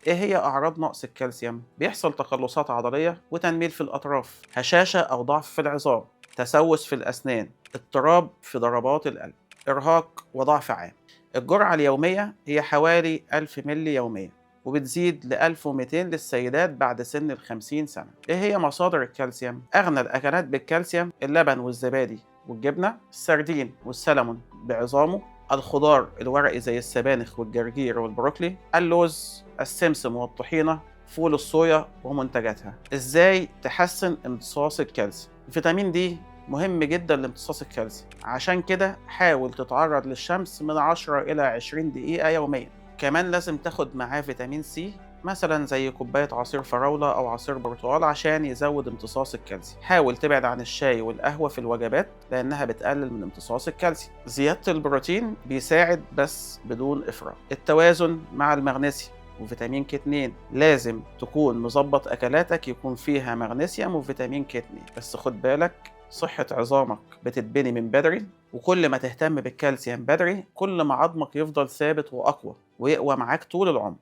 إيه هي أعراض نقص الكالسيوم؟ بيحصل تقلصات عضلية وتنميل في الأطراف، هشاشة أو ضعف في العظام، تسوس في الأسنان، اضطراب في ضربات القلب، إرهاق وضعف عام. الجرعة اليومية هي حوالي 1000 ملي يوميا، وبتزيد ل 1200 للسيدات بعد سن 50 سنة. إيه هي مصادر الكالسيوم؟ أغنى الأكلات بالكالسيوم اللبن والزبادي والجبنة، السردين والسلمون بعظامه، الخضار الورقي زي السبانخ والجرجير والبروكلي، اللوز، السمسم والطحينة، فول الصويا ومنتجاتها. ازاي تحسن امتصاص الكالسيوم؟ فيتامين دي مهم جدا لامتصاص الكالسيوم، عشان كده حاول تتعرض للشمس من 10 إلى 20 دقيقة يوميا. كمان لازم تاخد معاه فيتامين سي، مثلا زي كوباية عصير فراولة أو عصير برتقال، عشان يزود امتصاص الكالسيوم. حاول تبعد عن الشاي والقهوة في الوجبات لأنها بتقلل من امتصاص الكالسيوم. زيادة البروتين بيساعد بس بدون إفراط. التوازن مع المغنيسيوم وفيتامين كي 2، لازم تكون مظبط أكلاتك يكون فيها مغنيسيوم وفيتامين كي 2. بس خد بالك، صحة عظامك بتتبني من بدري، وكل ما تهتم بالكالسيوم بدري كل ما عظمك يفضل ثابت وأقوى ويقوى معاك طول العمر.